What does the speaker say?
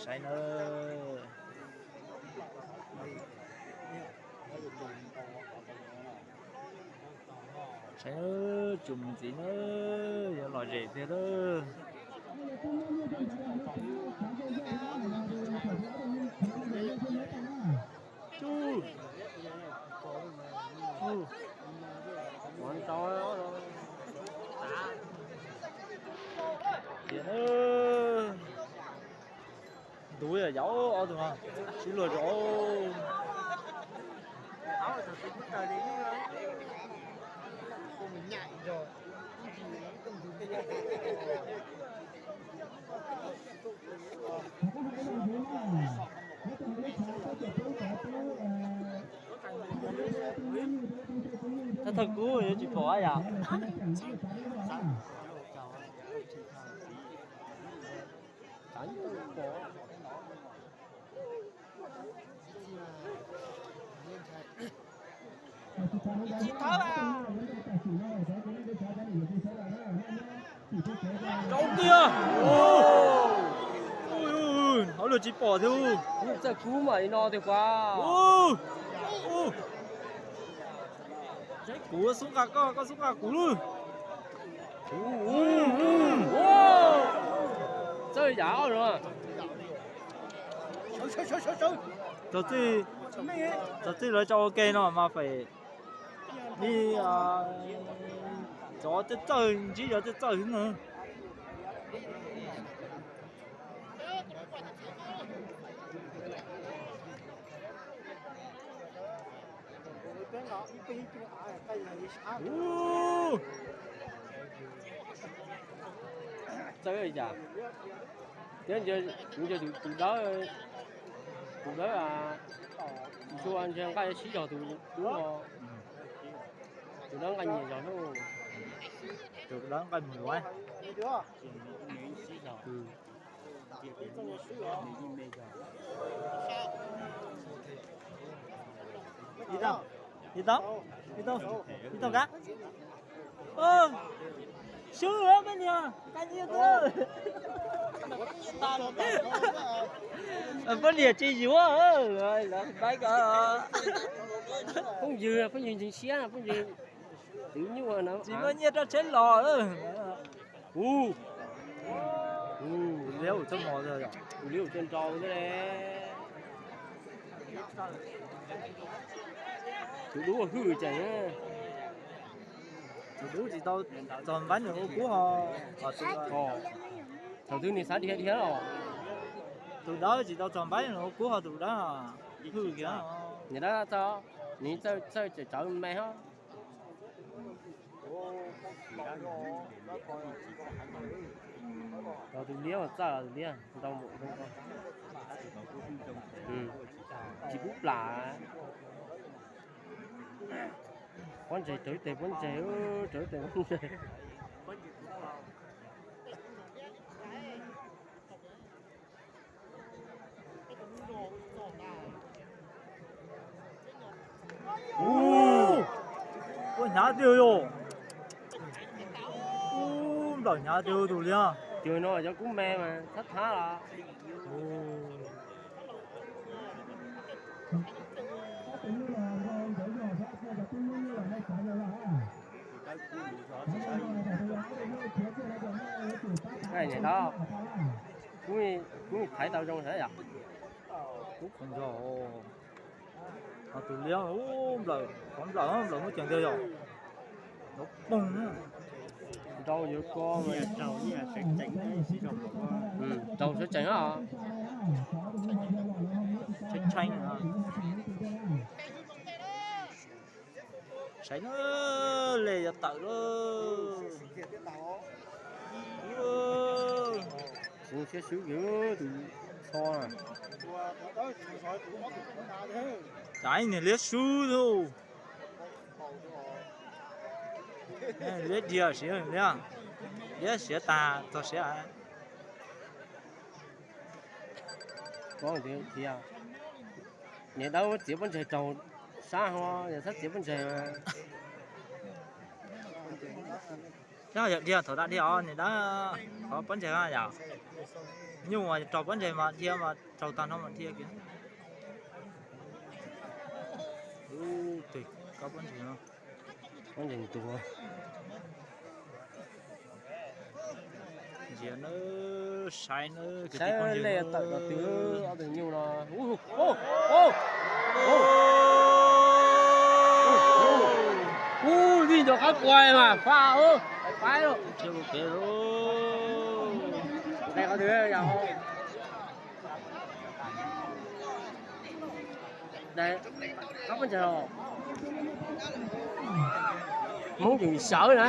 Saib na. Saib na, tsuas mus ntxiv na, yuav lom zem tiag lawm. Tias na, ntuv yam ob tug no sib luag zom. Thawj thawj kub yuav tsis pom yom. Rau tiag. Hauv lwm tsis pom thiab. Txawj kub mas li no tiag kuv. Kuv xub nqa koj, koj xub nqa kuv lawm. Txawj yam ob no. Txog txij lawv tso ua ke no mas fem li, cov txawj txawj ntsib cov txawj txawj xwb na. Txawj yam thiab, ntshe tus dawb, tus dawb ntshua ntshe nqaij sib zog tus dub no. Tus dawb nqaij nyias zog lauj. Tus dawb nqaij mus luav. Ib tau, ib tau, ib tau kab. Sub poj niam, nqa nyiaj tuaj. Poj niam tsis yuav, phooj ywg, phooj ywg ntseeg siab, phooj ywg twv nyuj no tsis muaj nyiaj rau tsheb los. Tus liab ua txoj mos, tus liab ua txoj nrau xwb le. Tus dub hwj tseem. Tus dub tsis tau txog npaib nws ua kub ho. Thaum twg nws xav dhia dhia los. Tus dawb tsis tau txog npaib nws ua kub ho tus dawb hwj kiag. Nws dawb txawj, nws txawj txawj tawv me ho. Tus liab txawj, tus liab ntau mus. Tsis pub plam. Pob ntseg, rau ib teg pob ntseg, rau ib teg pob ntseg. Ua hnyav tiag yom. Ub, nplawm hnyav tiag tus liab. Tus no cov kub me mas thab thab los. Niam dab, kub thaiv tau zoo sav yom. Kub qhov nrog. Ho tus liab ub nplawm, qhov nplawm nplawm muaj ceem tiag yom. Nrov poog. Nrau yuav ko. Raug sawv tsees os. Saib na, le yuav tawm lauj. Siab swb tus tsho. Saib niag liab swb lauj. Liab dhia siav, liab, liab siav tag txog siav. Niam dawb txiav pob ntseg raug sab ho, yog txhob txiav pob ntseg. Yog dhia thaum dab dhia os, niam dawb, qhov pob ntseg yom. Nyuj mas raug pob ntseg mas dhia mas raug tag nrho mas dhia kiag. Ub, tus kab pob ntseg no. Pob ntseg tus. Ntsia nawb, saib nawb, kwv tij phooj ywg, tawm cov twg ob tug nyuj no. Ub, vij nrog qab kuai mas faj, paib lauj. Qhov twg yog Hmoob tseem sawv na.